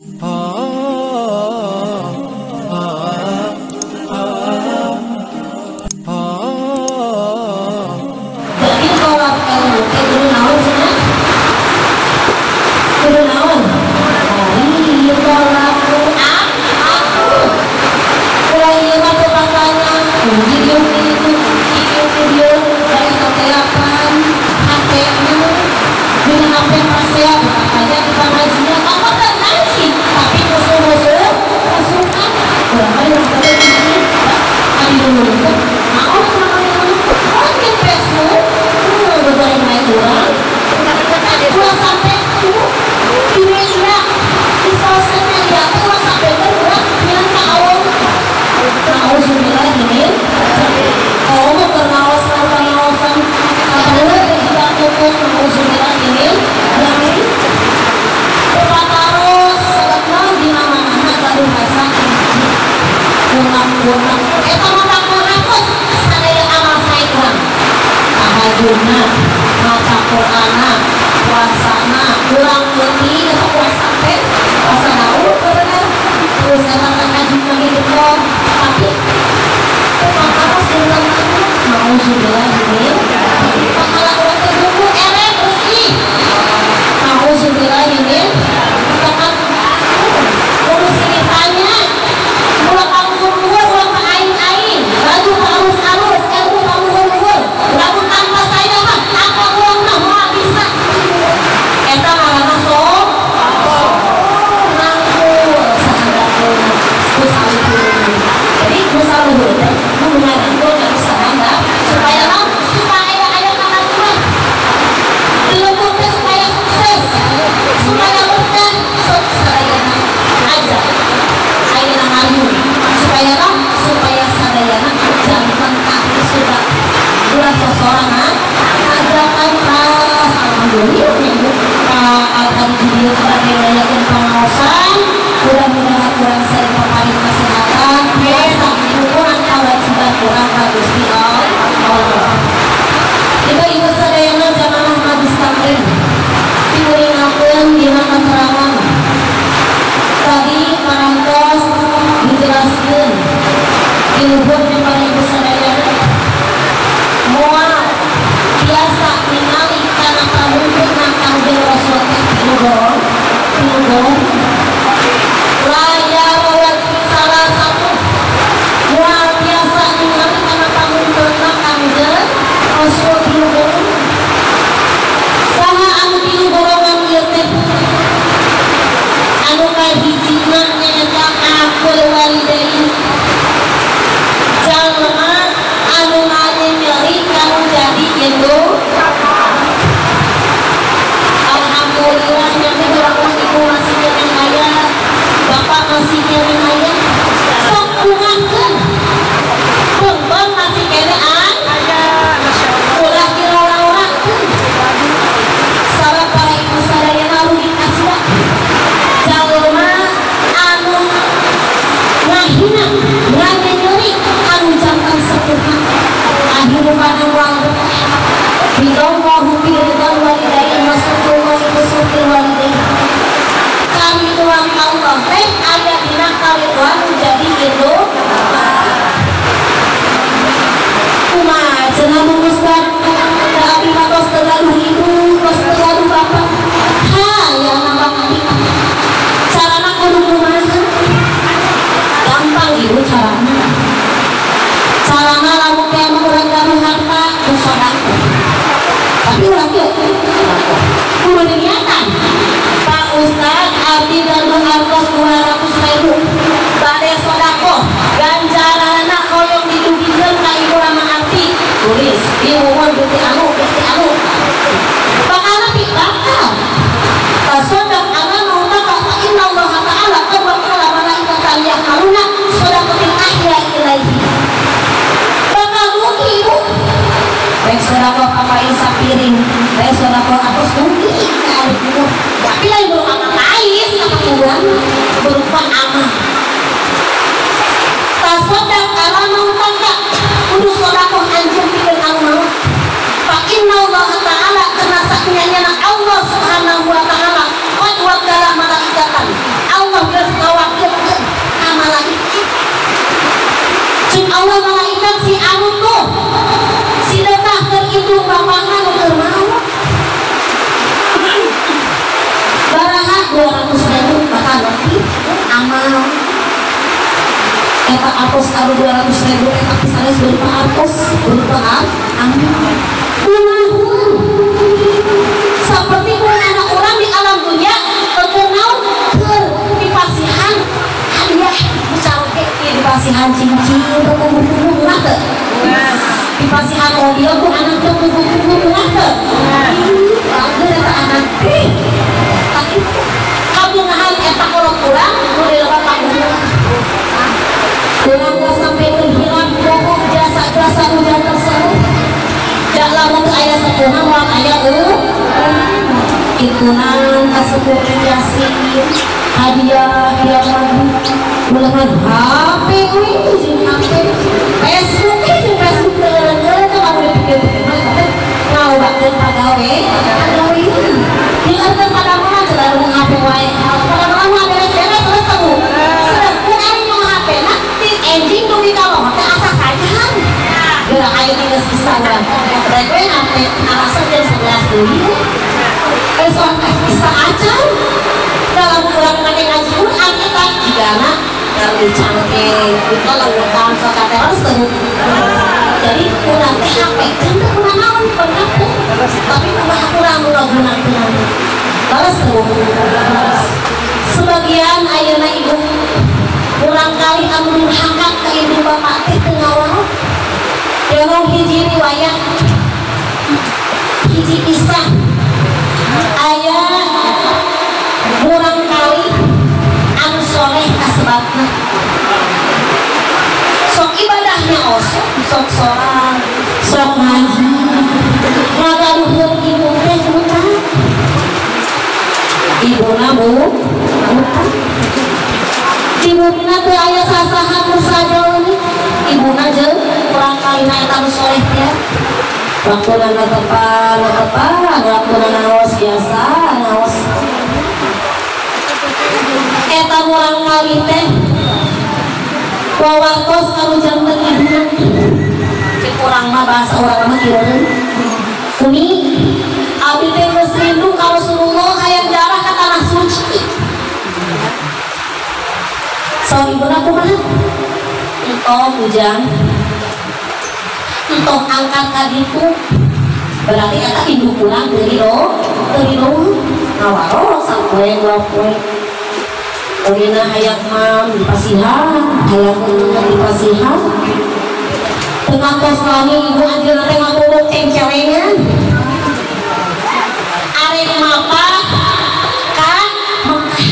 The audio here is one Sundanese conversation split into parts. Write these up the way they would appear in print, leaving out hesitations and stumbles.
Jadi tolak ilmu teh kudu naon cenah? Kudu naon? Ari tolak aku. Ulah ieu mah teu patanya, di dieu di dieu dari telepan HP nu dina HP pasea katanya di pengajian apa kan ngaji tapi musuh-musuh musuhan urang mah teu ngaji ari dulu teh naon cenah di Facebook beberapa main urang ulah sampai di media di sosial media teh ulah sampai urang nyeun ka awal. Nauzubillah min oh mau pengawasan kabar juga tutup nauzubillah min dzalik. Pataros sebetulnya di mana-mana gaduh rasa kurang-kurang eta mah takon sadaya amal sae urang tahajudna maca Qur'anna puasana kurang leutik eta puasa teh puasa daun bener terus eta ngaji gitu tapi pataros kurang nauzubillah min pahala urang teh buku eleh bersih nauzubillah min bahkan kudu sini tanya ulah kaluhur-luhur ulah ka aing-aing lagu ka alus-alus ilmu ka luhur-luhur lamun tanpa saya mah apa urang mah moal bisa eta ngaranna sok nangkul sahandapna ku saluhur. Jadi ku saluhur teh kudu nangkul ka sahandap supaya naon supaya aya kamajuan di lembur teh supaya sukses supaya berkah sok sadayana aja ayeuna ngayun supaya naon supaya sadayana janten ahli surga ulah sosorangan ajakan pas alhamdulillah ibu Pak Alhamdulillah sebagai ngayakeun pangaosan mudah-mudahan urang sering paparin kesehatan biasa ukuran kewajiban urang ka Gusti Allah. Ibu-ibu sadayana jamaah majlis taklim diulingakeun dina keterangan tadi parantos dijelaskeun di luhur para ibu sadayana moal biasa ningali kana pamuntuna Kangjeng Rasul teh tilu golong layar salah satu moal biasa ningali kana pamuntuna Kangjeng Rasul tilu golong. Saha anu tilu golongan ieu teh anu kahijina nyaeta akul walidain jalma anu nyeri kanu jadi indung. Alhamdulillah nyampe urang mah ibu masih keneh aya bapak masih keneh aya sok bungahkeun beubeung masih keneh aya ulah diora-orakeun sareng para ibu sadayana rugi kasua jalma anu ngahina nganyeri anu jantan sepuhna kahirupan moal betah ridallahu fi ridal walidain wa sukurullahi fi sukuril walidain. Kariduan Allah teh aya dina kariduan jadi indung. Kumaha cenah mun Ustaz da abdi mah tos teu gaduh ibu tos teu gaduh bapak hayang nambah abdi carana kudu kumaha gampang ibu carana carana lamun teh urang gaduh harta ku sedekah tapi urang teu kudu diniatan Pak Ustaz abdi gaduh artos 200.000 bade sedekah ganjaranna hoyong didugikeun ka ibu rama abdi tulis diwuwun beuti anu bakal nepi bakal tasaddaq ala mautaka fa innallaha ta'ala qad wakala malaikatan yahmaluna shadaqatil ahya ilaihi bakal dugi ibu rek sedekah ka pais sapiring rek sedekah atos dugi ka ari ibu tapi lain berupa pais ka kuburan berupa amal tasaddaq ala mautaka kudu sedekah anjeun pikeun anu maut fa innallaha ta'ala kana saknyana Allah subhanahu wa ta'ala qad wakala malaikatan Allah Eta artos anu 200.000 eta sanes berupa artos berupa anu bungaheun. Seperti anak orang di alam dunia teu naon keur dipasihan hadiah dicaroke dipasihan cincin teu kubu-kubu teu dipasihan mobil ku anak teu kubu-kubu teu bagus eta anak teh tapi kabungahan eta kolot urang nu dilepat kabungahan urang teh sampai kehilangan pokok jasa-jasa hujan tersebut dak lamun teu aya sepuhan moal aya ikunan kasepuh yasin hadiah hadiah ulangan HP euy jeung HP Facebook jeung Facebook teu teu dipikir-pikir mah ngalobakeun pagawe pagawe dieukeun padamelan cenah HP wae padamelan mah beres-beres terus teu sedengkeun ari nu HP na ti enjing dugi ka lohor teh asa sajahan geura aya geus bisa urang rek we HP alasan jam 11 deui besok bisa aja dalam kurang make ngaji Quran eta jigana kartu cangke itu lewatan sakateran seru jadi kurang teh HP kan teh kurang naon pengaku tapi kumaha kurang gunakeun balas seru sebagian ayeuna ibu kurang kali anu durhaka ka ibu bapak teh teu ngawal jauh hiji riwayat hiji kisah aya kurang kali anu soleh kasebabna sok ibadahnya osok sok sholat sok ngaji ngagaduheun ibu teh buta ibuna bu buta ibuna teu aya sasaha nu sajaeun ibuna jeung kurang kali na eta nu soleh teh waktuna netepan netepan waktuna ngaos biasa ngaos eta murang kali teh wawartos anu janten ibuna cek urang mah bahasa urang mah kieu umi abdi teh geus rindu ka Rasulullah hayang jarah ka tanah suci saur ibuna kumaha entong ujang entong angkat ka ditu berarti eta induk urang teu rido ngawaro sapoe dua poe Orina hayang mam dipasihan hayang dipasihan tengah kos lami ibu anjeunna teh ngabobok cengcelengan arek mapa ka Mekah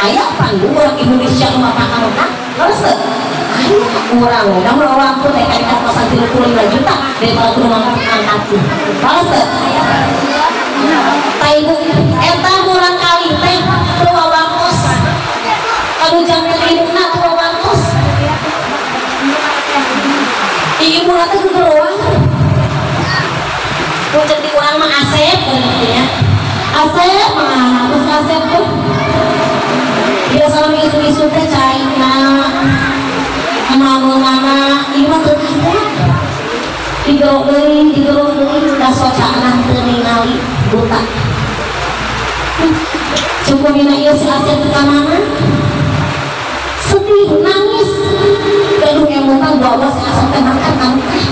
aya pandu urang Indonesia nu mapa ka Mekah leres teu aya urang urang waktu teh ka kosan 35 juta daripada kudu mangkat angkat leres teu ta ibu eta murang kali teh teu wawartos anu janten indukna teu wawartos ibuna teh gegeroan nu ceuk di urang mah Asep gitu ya Asep mah terus Asep tuh biasa misu-misu teh caina mameunana ieu mah teu aya digerok deui da socana teu ningali buta cukup dina ieu si Asep teu ka mana sedih nangis gaduh emutan bawa si Asep teh makan ka Mekah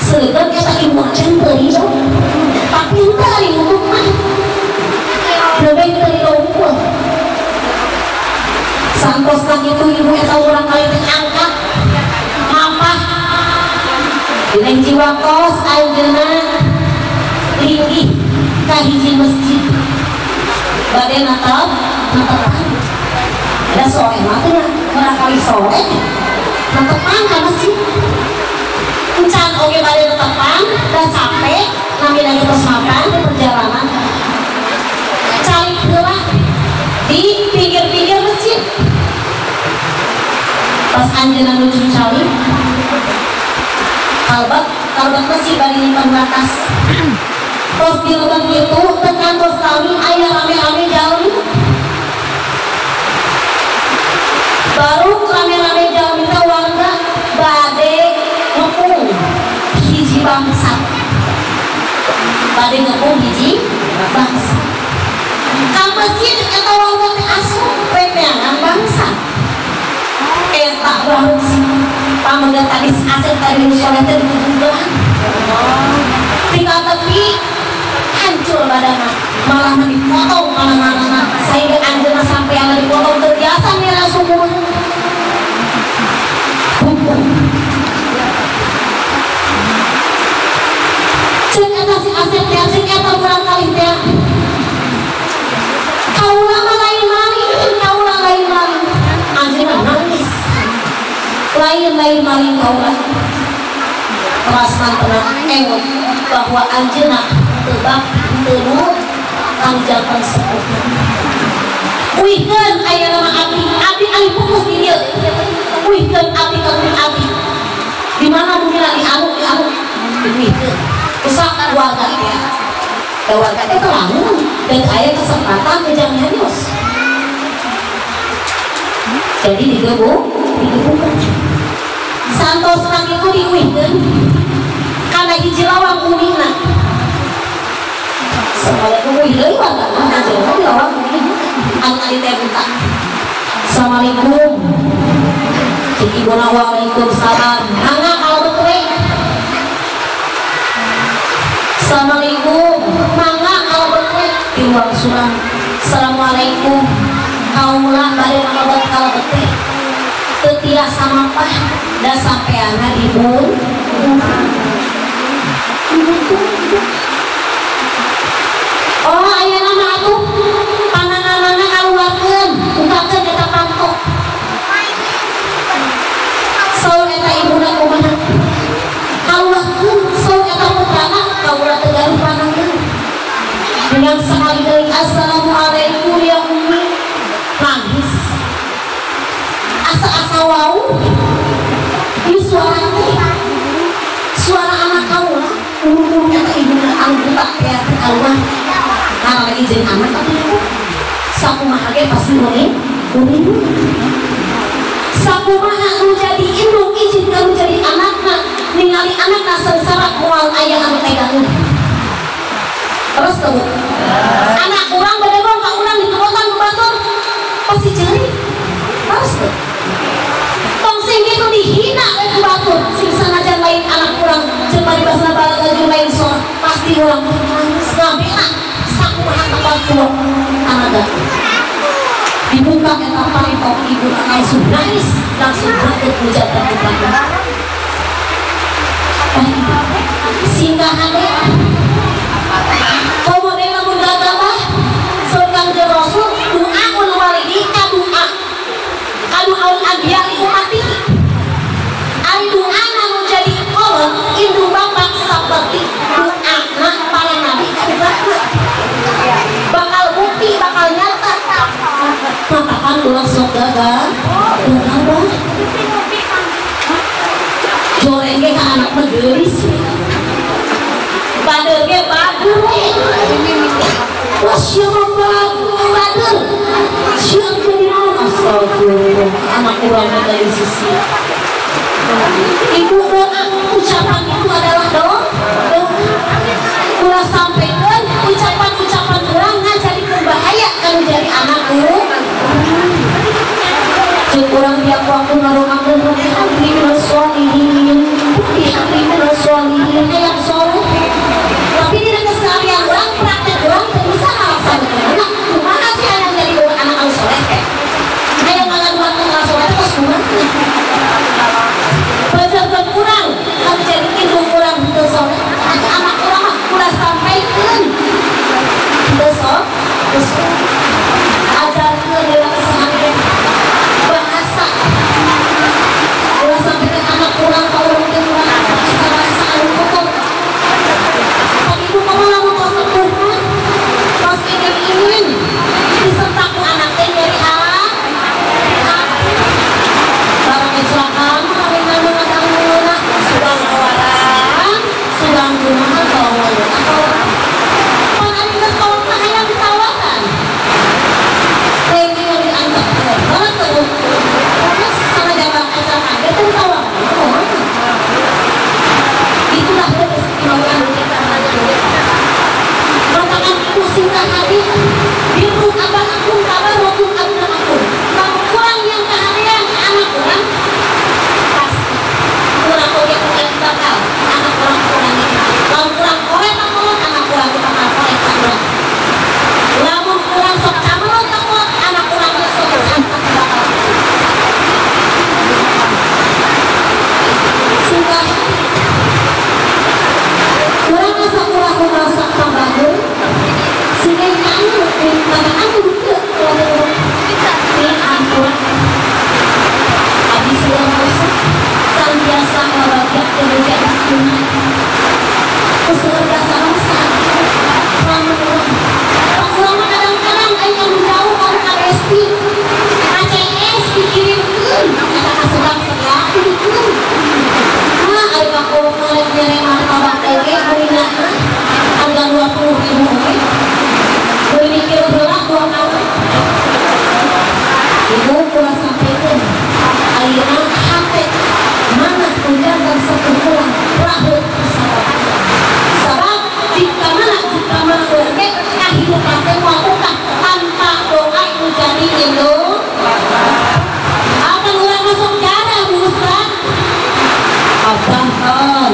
seukeun eta ibu can teu rido tapi henteu ari ngutuk mah leuwih teu rido unggul santosna kitu ibu eta urang kali teh angkat mapah dina hiji waktos anjeunna linggih ka hiji masjid bade natap natepan da sore mah teh urang kali sore natepan ka masjid encan oge bade netepan da capek nami lagi terus makan di perjalanan calik heula di pinggir-pinggir masjid pas anjeunna nuju calik kalbat masjid bari nyimpen batas tos di leuweung kitu tekan tos kami aya rame-rame jalmi baru rame-rame jalmi teh warga bade ngepung hiji bangsa bade ngepung hiji bangsa ka masjid eta warga teh asup we banget sih pamegat tadi si Asep tadi soleh teh dibutuhkan tinggal tepi hancur badanna malah dipotong mana-mana sehingga anjeunna sampai yang dipotong terbiasa ngira sumur hukum cek eta si Asep teh cek eta barangkali teh kaula mah lain maling kaula lain maling anjeunna nangis lain maling kaula teras mantena engok bahwa anjeunna teu bakti teu nurut kanjakan sepuhna uihkeun aya nama abdi abdi alih pupus di dieu uihkeun abdi ka bumi abdi di mana bumina di anu diuihkeun usak warga teh da warga teh telangun dan aya kesempatan ngejang nyarios jadi digebukan santos itu diuihkeun kana hiji lawang bumina sekali uih deui warga mah anjeunna di lawang bumi anu tadi teh buka. Assalamualaikum cik ibuna waalaikumsalam mangga kalau betul. Assalamualaikum mangga kalau betul di ruang sunan. Assalamualaikum kaula bade mangga kalau betul teu tiasa mapah da sampeanna dibun. Oh aya nama atuh pananganana kaluarkeun bukakeun eta pantok saur eta ibuna kumaha kaluarkeun saur eta putrana kaula teu gaduh panangan dengan sekali deui assalamualaikum ya ummi nangis asa-asa wau ieu suara teh suara anak kaula umur-umur eta ibuna anu buta teh kaluar karena lagi jeung anak tapi sakumaha ge pasti kuning sakumaha nu jadi indung izin ka nu jadi anakna ningali anakna sengsara moal aya anu tegakeun terus teu anak urang bedegong ka urang diturutan ku batur pasti ceurik terus teu tong sing kitu dihina we ku batur sing sanajan lain anak urang jeung paribasana balaga jeung lain sor pasti urang nangis ngabena sakumaha tempat tua tanaga dibuka eta paritok ibu langsung nangis langsung bangkit menjaga putrana singgah hade komo deui lamun gagabah saur Kangjeng Rasul doaul walidi kadoa kadoaul anbiya li ummatihi ari doana nu jadi kolot indung bapak saperti doana para nabi ka umatna bakal bukti bakal nyata matakan ulah sok gagal gagabah joreng ge ka anak mah geulis bader ge bager we wah sia mah bager sia jadi naon astagfirullah anak urang mah dari sisi ibu doa ucapan itu adalah doa ulah sampaikan ucapan-ucapan urang ngajadikeun bahaya kalau jadi anakku cek urang tiap waktu ngadoakeun rabbi habli minas sholihin rabbi habli minas sholihin hayang soleh tapi dina keseharian urang praktek urang teu bisa ngalaksanakeun anak kumaha sih hayang jadi anak anu soleh teh hayang ngadoakeun ka soleh terus kumaha bajarkeun urang anu jadi indung urang teu soleh atuh anak urang mah ulah sampaikeun teu soleh ajarkeun dina keseharian bahasa ulah sampaikeun anak urang ka urang teh bahasa-bahasa anu kotor tapi ibu mah lamun tos sepuh mah tos ingin-ingin disentak ku anak teh nyeri hati barang kecelakaan mah lain ngadangu sudah ngawaran sudah kumaha tolong pan ari geus kolot mah hayang ditawakan lain yang dianggap banget tuh terus sama jabat kecelakaan dia tuh ditawakan itulah keistimewaan matakan ibu singkat hati biru abang akun kabar waktu abang akun kamu kurang yang kehadean anak kurang Mikir heula 2 kali. Ibu kula sampaikan ayeuna hate mana tunjangkan sekumpulan perahu pesawat. Sabab jika mana urang ge kahirupan teh moal ukah tanpa doa nu jadi indung. Akan urang masuk jarah Bu Ustaz. Abahan,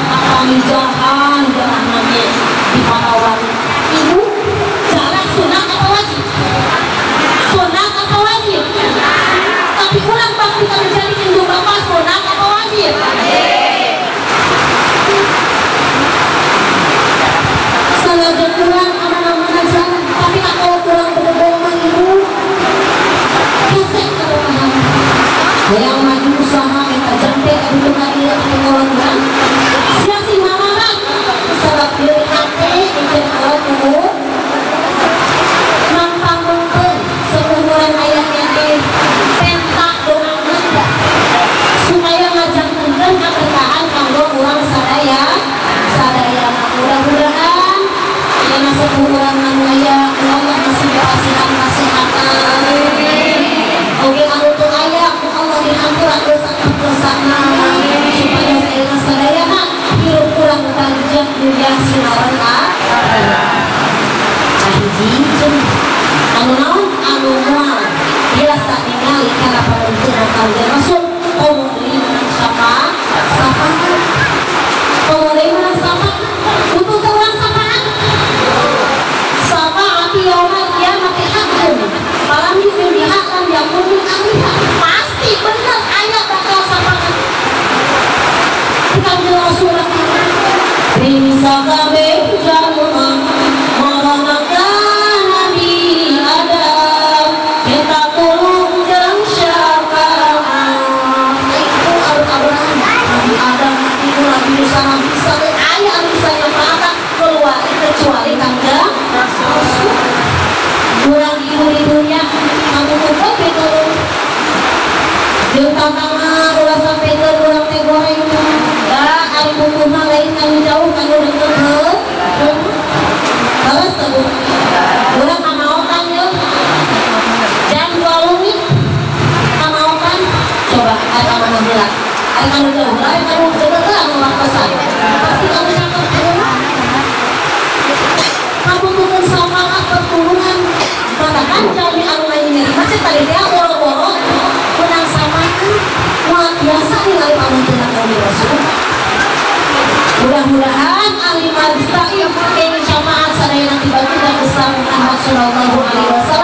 apamijahan jarah nage di parawan. Ibu jarah sunat atau wajib? Sunat atau wajib? Tapi urang bakti menjadi indung bapak sunat atau wajib? Sanajan kurang aman-aman jalan, tapi kalau kurang bedebong mah ibu kesek kabokahan. Hayang maju usaha eta jampe ka ditu ka dieu anu ngolot urang. Sia sing mamarak sabab diri hate jeung kolot ibu. Mangpangkeun seumuran aya keneh pentak doana supaya ngajangkeun kaberkahan kanggo urang sadaya. Sadaya mudah-mudahan ayeuna seumuran anu aya Allah masih dipasihan kesehatan. Oge anu teu aya ku Allah dihampura dosa-dosana supaya ayeuna sadayana hirup urang bagja mulia sinaran kahiji anu naon anu moal biasa ningali kana pamunteuna Kangjeng Rasul komo deui menang syafaat komo deui menang syafaat butuh teu urang syafaat syafaati yaumal qiyamati haqqun falam yu'min biha lam yakun min ahliha. Pasti bener aya bakal syafaat Kangjeng Rasul bisa kabeh jalma marana Nabi Adam minta tulung jeung syafaat. Itu alur-aluran Nabi Adam, Nabi Nuh, Nabi Musa, Nabi Isa aya anu bisa nyafaatan keluar kecuali Kangjeng Rasul. Urang ibu di dunia ngabutuhkeun pitulung jeung tantangan ulah sampaikeun urang teh goreng. Da ari butuh mah lain kanu jauh kanu deukeut heuh. Terus teh Bu. Urang kamaotan yeuh. Jam 2 leungit kamaotan coba ari ka mana heula. Ari kanu jauh heula ari kanu deukeut heula anu waktosan. Pasti kanu cakep heula. Kabutuhkeun syafaat pertulungan. Matakan jalmi anu lain nyeri mah teh tadi teh boro-boro menang syafaat moal biasa ningali pamunteuna Kangjeng Rasul. Mudah-mudahan ahli majlis taklim syafaat sadayana tiba-tiba besar Muhammad sallallahu alaihi wasallam.